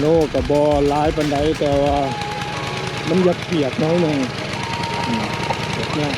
ໂນກໍບໍ່ຫຼາຍປານໃດ ແຕ່ວ່າມັນຢາກປຽກໜ້ອຍໜຶ່ງ ອືມ ປຽກຍາກ.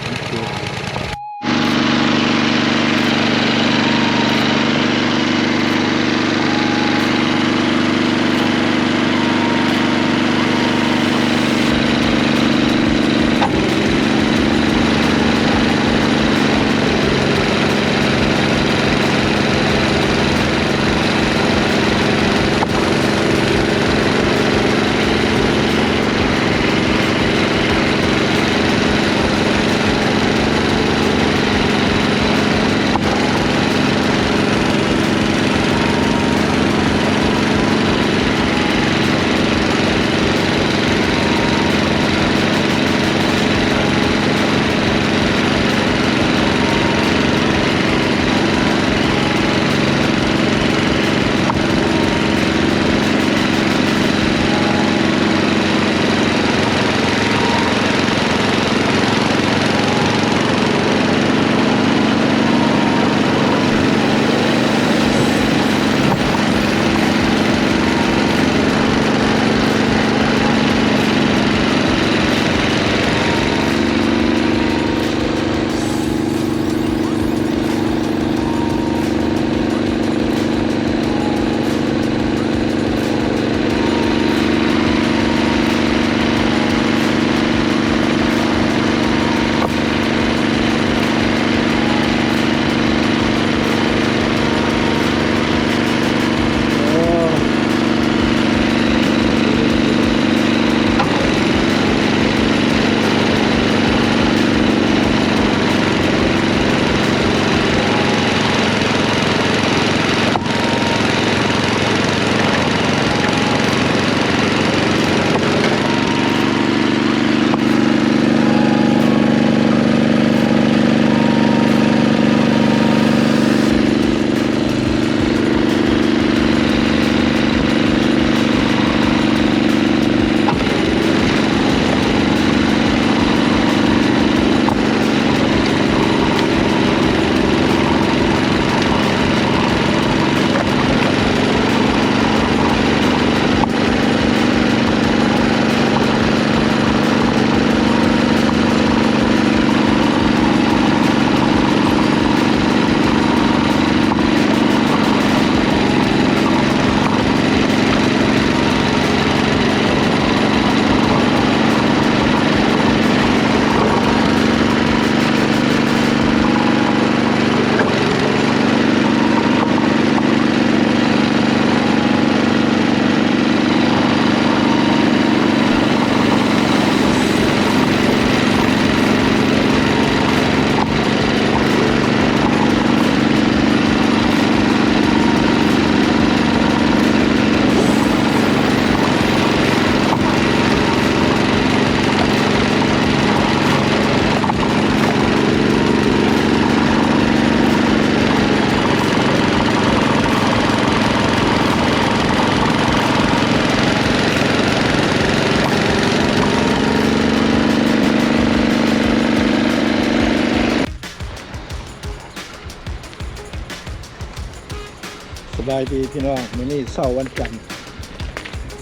ສະບາຍດີພີ່ນ້ອງ, ມື້ນີ້ເຊົ້າວັນຈັນ,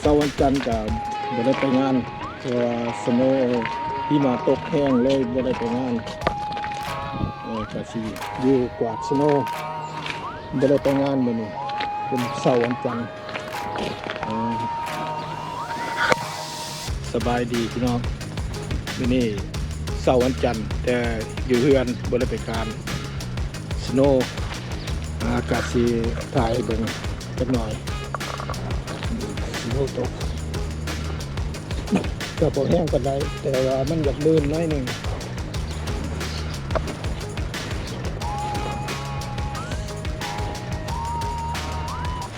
ເຊົ້າວັນຈັນກະບໍ່ໄດ້ໄປງານ ເພາະວ່າສະໂນຫິມະຕົກແຮງເລີຍບໍ່ໄດ້ໄປງານ. ເອີ ກະຊິຢູ່ກວາດສະໂນ, ບໍ່ໄດ້ໄປງານມື້ນີ້ ເປັນເຊົ້າວັນຈັນ. ເອີ ສະບາຍດີພີ່ນ້ອງ, ມື້ນີ້ເຊົ້າວັນຈັນ ແຕ່ຢູ່ເຮືອນບໍ່ໄດ້ໄປການສະໂນ. ອາ ກະຊິຖ່າຍໃຫ້ເບິ່ງຈັກໜ່ອຍ. ສະໂນຕົກ ກະບໍ່ແຮງປານໃດ ແຕ່ວ່າມັນຢາກລື່ນໜ້ອຍໜຶ່ງ.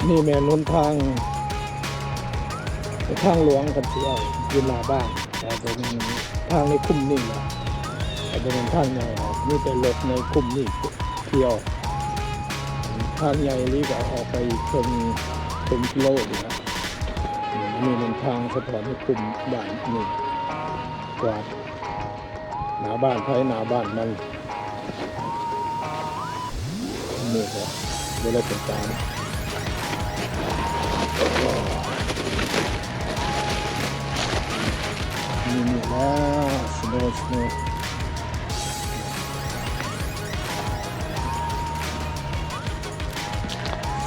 ນີ້ແມ່ນຫົນທາງ ທາງຫຼວງຄັນຊິເວົ້າຢູ່ໜ້າບ້ານ, ແຕ່ບໍ່ແມ່ນທາງໃນຄຸ້ມນີ້ນະ, ແຕ່ບໍ່ແມ່ນທາງໃຫຍ່ນະ, ມີແຕ່ລົດໃນຄຸ້ມນີ້ທ່ຽວ. ທາງໃຫຍ່ອີ່ຫຼີກໍອອກໄປເຖິງ ເຖິງກິໂລນີ້ນະ. ນີ້ແມ່ນທາງສະເພາະໃນຄຸ້ມບ້ານນີ້ ກວາດໜ້າບ້ານໃຜໜ້າບ້ານມັນ. ນີ້ກໍບໍ່ໄດ້ໄປຕາມ. ນີ້ແລ້ວ ສະໂນ ສະໂນ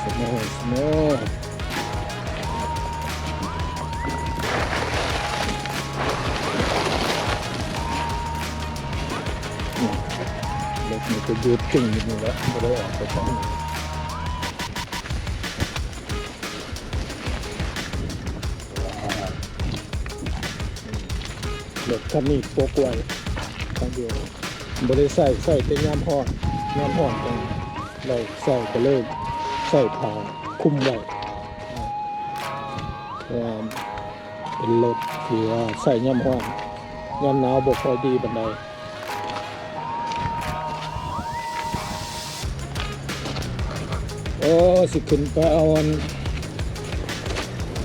ສະໂນ ສະໂນ ອືມ ລົດນີ້ກໍຢຸດກິ້ງຢູ່ນີ້ແຫຼະ ບໍ່ໄດ້ອອກໄປທາງ ລົດຄັນນີ້ປົກໄວ້ຄັນດຽວ ບໍ່ໄດ້ໃຊ້ ໃຊ້ແຕ່ຍາມຮ້ອນ ຍາມຮ້ອນຈັ່ງໄດ້ໃຊ້ ກໍເລີຍໃສ່ຜ້າຄຸມໄວ້ ເພາະວ່າເປັນລົດທີ່ວ່າໃຊ້ຍາມຮ້ອນ ຍາມໜາວບໍ່ຄ່ອຍດີປານໃດ. ໂອ້ ຊິຂຶ້ນໄປເອົາອັນ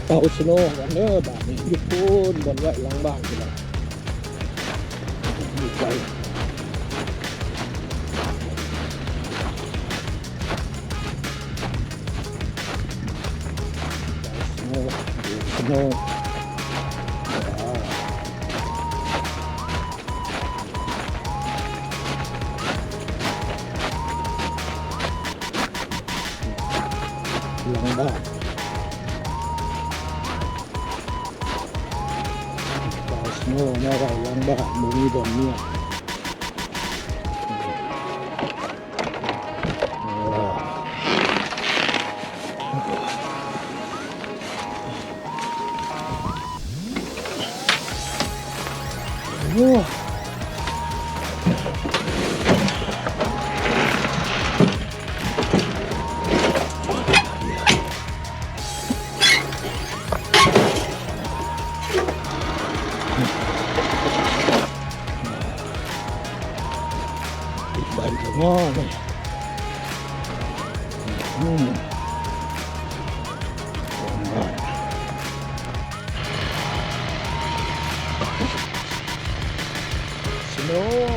ເອົາສະໂນກັນເດີ ບາດນີ້ຢູ່ພຸ້ນ ບ່ອນໄວ້ຫຼັງບ້ານພຸ້ນລະ ຢູ່ໄກ ສະໂນ ສະໂນ ຫຼັງບ້ານ ເອົາສະໂນມາໄວ້ຫຼັງບ້ານ ບໍ່ມີບ່ອນເມຍ. ໂອ້ ຕິດໃບກໍງໍນີ້ ອືມ ສະໂນ ສະໂນ. ໂ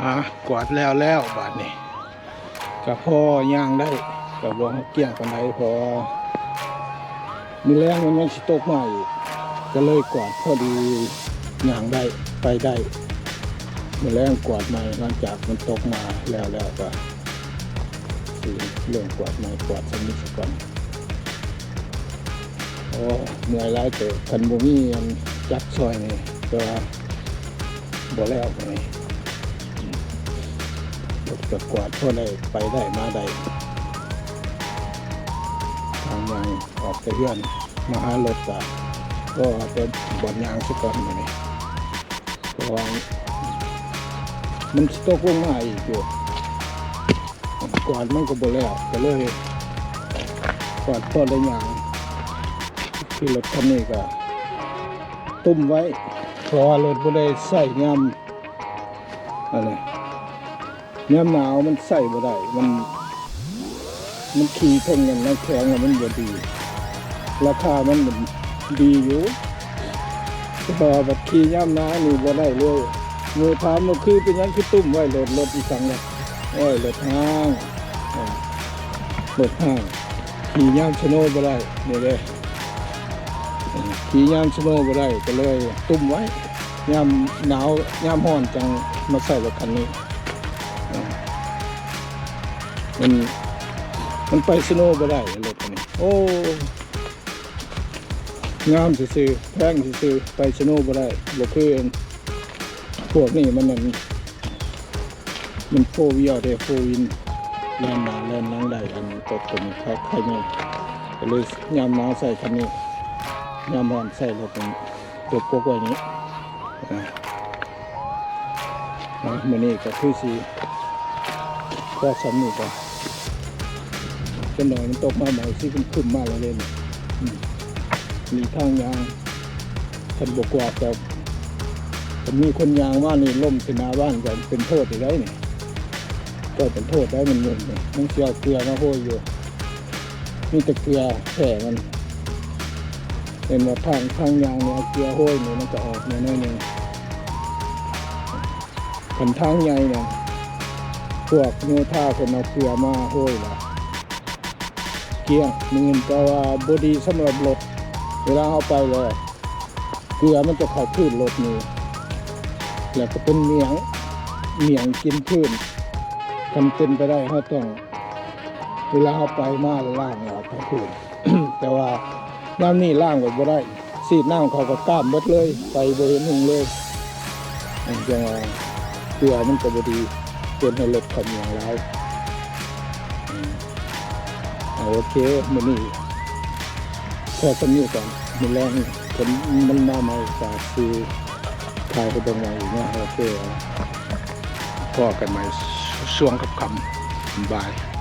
ອ່າ ກວາດແລ້ວແລ້ວບາດນີ້ ກະພໍຍ່າງໄດ້ ກະບໍ່ຮອດກ້ຽງປານໃດ ເພາະວ່າມື້ແລງມັນຍັງຊິຕົກມາອີກ ກະເລີຍກວາດພໍດີຍ່າງໄດ້ ໄປໄດ້. ມື້ແລງກວາດໃໝ່ ຫຼັງຈາກມັນຕົກມາແລ້ວແລ້ວກະຊິເລີ່ມກວາດໃໝ່ ກວາດຊຳນີ້ສາກ່ອນ. ໂອ້ ເມື່ອຍຫຼາຍເຕີບ ຄັນບໍ່ມີອັນຈັກຊ່ອຍນີ້ ແຕ່ວ່າບໍ່ແລ້ວນີ້ ອືມ ລົດກະກວາດພໍໄດ້ໄປໄດ້ມາໄດ້ ທາງຍ່າງອອກແຕ່ເຮືອນມາຫາລົດກະ ກໍເອົາແຕ່ບ່ອນຍ່າງສາກ່ອນມື້ນີ້ ເພາະວ່າມັນຊິຕົກລົງມາອີກຢູ່. ກວາດມັນກໍບໍ່ແລ້ວ ກໍເລີຍກວາດພໍໄດ້ຍ່າງ. ຂີ່ລົດຄັນນີ້ກໍຕຸ້ມໄວ້ ເພາະວ່າລົດບໍ່ໄດ້ໃຊ້ຍາມ ອັນນີ້ ຍາມໜາວມັນໃຊ້ບໍ່ໄດ້ ມັນ ມັນຂີ່ເທິງນັ້ນແຂງແລ້ວມັນບໍ່ດີ ລາຄາມັນ ມັນດີຢູ່ ແຕ່ວ່າບັດຂີ່ຍາມໜາວນີ້ບໍ່ໄດ້ເລີຍ. ໝູ່ຖາມວ່າຄືເປັນຫຍັງຄືຕຸ້ມໄວ້ ລົດ ລົດອີສັງວະ? ໂອ້ຍ ລົດຮ້າງ ເອີ ລົດຮ້າງ ຂີ່ຍາມສະໂນບໍ່ໄດ້ ນີ້ເດ້ ເອີ ຂີ່ຍາມສະໂນບໍ່ໄດ້ ກໍເລີຍຕຸ້ມໄວ້ ຍາມໜາວຍາມຮ້ອນຈັ່ງມາໃຊ້ລົດຄັນນີ້. ເອີ ມັນ ມັນໄປສະໂນບໍ່ໄດ້ລົດອັນນີ້ ໂອ້ ງາມຊື່ໆ ແພງຊື່ໆ ໄປສະໂນບໍ່ໄດ້ ບໍ່ຄືພວກນີ້ ມັນນັ້ນ ມັນໂຟວີວເດ້ ໂຟວິນ ແລ່ນໜ້າແລ່ນຫຼັງໄດ້ ອັນຕົກຕົວນີ້ໄຄແນ່ ກໍເລີຍຍາມໜາວໃສ່ຄັນນີ້ ຍາມຮ້ອນໃສ່ລົດນີ້ ຕົກປົກໄວ້ນີ້. ອ່າ ອ່າ ມື້ນີ້ກໍຄືຊິພໍສ່ຳນີ້ກ່ອນ ຈັກໜ້ອຍມັນຕົກມາໃໝ່ ຊິຄຶ້ມໆມາແລ້ວເດ້ນີ້. ອືມ ມີທາງຍ່າງ ຄັນບໍ່ກວາດກໍ ຄັນມີຄົນຍ່າງມານີ້ ລົ້ມໃສ່ໜ້າບ້ານກໍເປັນໂທດອີກໄດ໋ນີ້ ກໍເປັນໂທດໄດ໋ ມັນຫຍຸ້ງນີ້ ຍັງຊິເອົາເກືອມາໂຮຍຢູ່ ມີແຕ່ເກືອແທ້ມັນ. ເຫັນວ່າທາງ ທາງຍ່າງນີ້ເອົາເກືອໂຮຍນີ້ ມັນກໍອອກແດ່ໜ້ອຍໜຶ່ງ. ຄັນທາງໃຫຍ່ນັ້ນ ພວກໂຍທາເພິ່ນເອົາເກືອມາໂຮຍລະກ້ຽງ ມື້ອື່ນ ແຕ່ວ່າບໍ່ດີສຳລັບລົດ ເວລາເຮົາໄປແລ້ວ ເກືອມັນຈະເຂົ້າພື້ນລົດນີ້ ແລ້ວກໍເປັນໝຽງ ໝຽງກິນພື້ນ. ຄັນເປັນໄປໄດ້ ເຮົາຕ້ອງ ເວລາເຮົາໄປມາລ້າງອອກໃຫ້ພື້ນ ແຕ່ວ່າຍາມນີ້ລ້າງໄວ້ບໍ່ໄດ້ ສີດນ້ຳເຂົ້າກໍກ້າມເບິດເລີຍ ໄປບໍ່ເຫັນຫຸງເລີຍ. ຈັ່ງວ່າເກືອມັນກໍບໍ່ດີ ເຮັດໃຫ້ລົດເຂົ້າເມືອງຫຼາຍ. ອືມ ເອົາ ໂອເຄ ມື້ນີ້ພໍສ່ຳນີ້ກ່ອນ ມື້ແລງ ຄັນມັນມາໃໝ່ກໍຊິຖ່າຍໃຫ້ເບິ່ງໃໝ່ອີກເນາະ. ໂອເຄ ພໍ້ກັນໃໝ່ຊ່ວງຄ່ຳໆ ບາຍ.